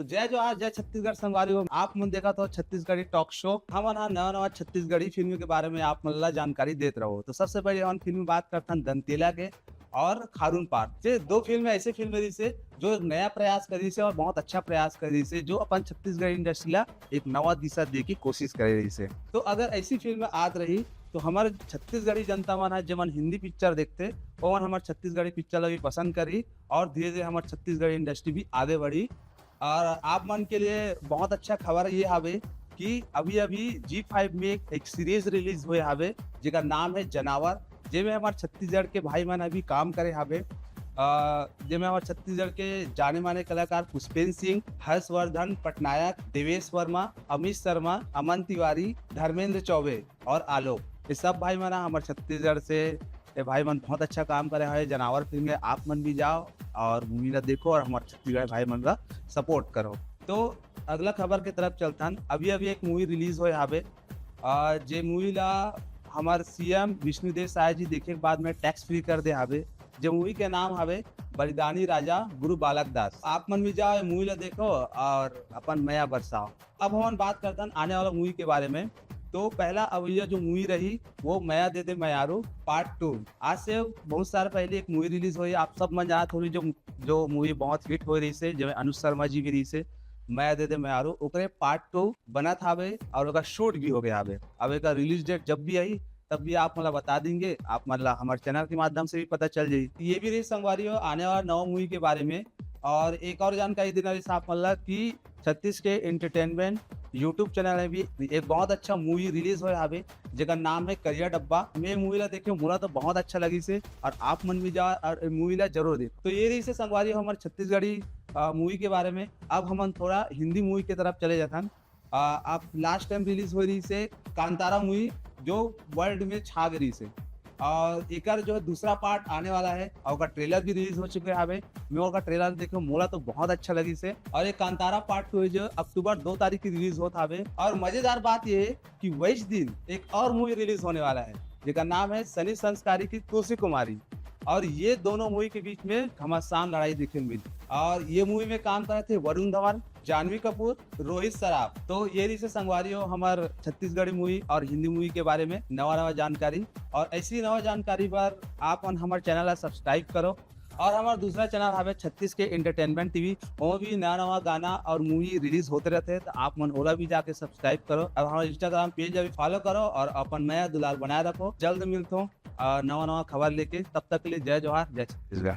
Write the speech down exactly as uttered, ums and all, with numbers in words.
तो जय जोहार, जय छत्तीसगढ़ संगवारी हो। आप मन देखत हो छत्तीसगढ़ी टॉक शो। हमन ह नवा नवा छत्तीसगढ़ी फिल्म के बारे में आप मन ला जानकारी देत रहो। तो सबसे पहले हमन फिल्म बात करथन दंतेला के और खारून पार। ये दो फिल्म ऐसे फिल्म रहिसे जो एक नया प्रयास करिसे और बहुत अच्छा प्रयास करिसे, जो अपन छत्तीसगढ़ इंडस्ट्री ला एक नवा दिशा दे के कोशिश करे रहिसे। तो अगर ऐसी फिल्म आत रही तो हमर छत्तीसगढ़ी जनता मन ह, जेमन हिंदी पिक्चर देखते, ओमन हमर छत्तीसगढ़ी पिक्चर ला भी पसंद करी और धीरे धीरे हमर छत्तीसगढ़ी इंडस्ट्री भी आगे बढ़ी। और आप मन के लिए बहुत अच्छा खबर ये हावे कि अभी अभी जी फाइव में एक सीरीज रिलीज हुए हावे, जेकर नाम है जनावर, जेमे हमार छत्तीसगढ़ के भाई मन अभी काम करे हावे। अ, जेमे हमार छत्तीसगढ़ के जाने माने कलाकार पुष्पेंद्र सिंह, हर्षवर्धन पटनायक, देवेश वर्मा, अमित शर्मा, अमन तिवारी, धर्मेंद्र चौबे और आलोक, ये सब भाई मन ह हमर छत्तीसगढ़ से। ये भाई मन बहुत अच्छा काम करे है जनावर फिल्म में। आप मन भी जाओ और मूवी ला देखो और हमारे छत्तीसगढ़ भाई मन ला सपोर्ट करो। तो अगला खबर के तरफ चलथन। अभी अभी एक मूवी रिलीज होए हावे, अ, जे मूवी ला हमार सीएम विष्णुदेव साय जी देखे के बाद में टैक्स फ्री कर दे हावे। जे मूवी के नाम हावे बलिदानी राजा गुरु बालक दास। आप मन भी जाओ, ये मूवी ला देखो और अपन मया बरसाओ। अब हमन बात करथन आने वाला मूवी के बारे में। तो पहला अवैया जो मूवी रही वो मया दे दे मयारू पार्ट टू। आज से बहुत साल पहले एक मूवी रिलीज हुई, आप सब मन जानत होही, जो जो मूवी बहुत हिट हो रही से, जेमे अनुज शर्मा जी भी रही से, मया दे दे मयारू, ओकरे पार्ट टू बनत हावे और ओकर शूट भी हो गया हावे। अब एकर रिलीज डेट जब भी आई तब भी आप मन ला बता देंगे, आप मन ला हमारे चैनल के माध्यम से भी पता चल जाई। ये भी रही संगवारी हो आने वाला नवा मूवी के बारे में। और एक और जानकारी देना रही आप मन ला कि छत्तीस के एंटरटेनमेंट यूट्यूब चैनल में भी एक बहुत अच्छा मूवी रिलीज होए हावे, जेकर नाम है करिया डब्बा। मैं मूवी ला देखे, मोला तो बहुत अच्छा लगी से, और आप मन भी जा और मूवी ला जरूर देख। तो ये रही से संगवारी हो हमारे छत्तीसगढ़ी मूवी के बारे में। अब हमन थोड़ा हिंदी मूवी के तरफ चले जाथन। अ, अब लास्ट टाइम रिलीज हो रही से कांतारा मूवी, जो वर्ल्ड में छा गई से, और एकर जो है दूसरा पार्ट आने वाला है और ओकर ट्रेलर भी रिलीज हो चुके हावे। मैं ओकर ट्रेलर देखे, मोला तो बहुत अच्छा लगी से। और ये कांतारा पार्ट टू है जो अक्टूबर दो तारीख की रिलीज होत हावे। और मजेदार बात ये है कि वही दिन एक और मूवी रिलीज होने वाला है, जेकर नाम है सनी संस्कारी की तुलसी कुमारी। और ये दोनों मूवी के बीच में घमासान लड़ाई देखे मिली। और ये मूवी में काम करे थे वरुण धवन, जानवी कपूर, रोहित सराफ। तो ये रही से संगवारी हो हमार छत्तीसगढ़ी मूवी और हिंदी मूवी के बारे में नवा नवा जानकारी। और ऐसी नवा जानकारी पर आप मन हमारे चैनल ला सब्सक्राइब करो। और हमारा दूसरा चैनल हवे छत्तीस के एंटरटेनमेंट टीवी, वो भी नया नवा गाना और मूवी रिलीज होते रहते हैं, तो आप मन ओला भी जाके सब्सक्राइब करो और हमारा इंस्टाग्राम पेज भी फॉलो करो और अपन मया दुलार बनाए रखो। जल्द मिलते हो नवा नवा खबर लेके, तब तक के लिए जय जोहार, जय छत्तीसगढ़।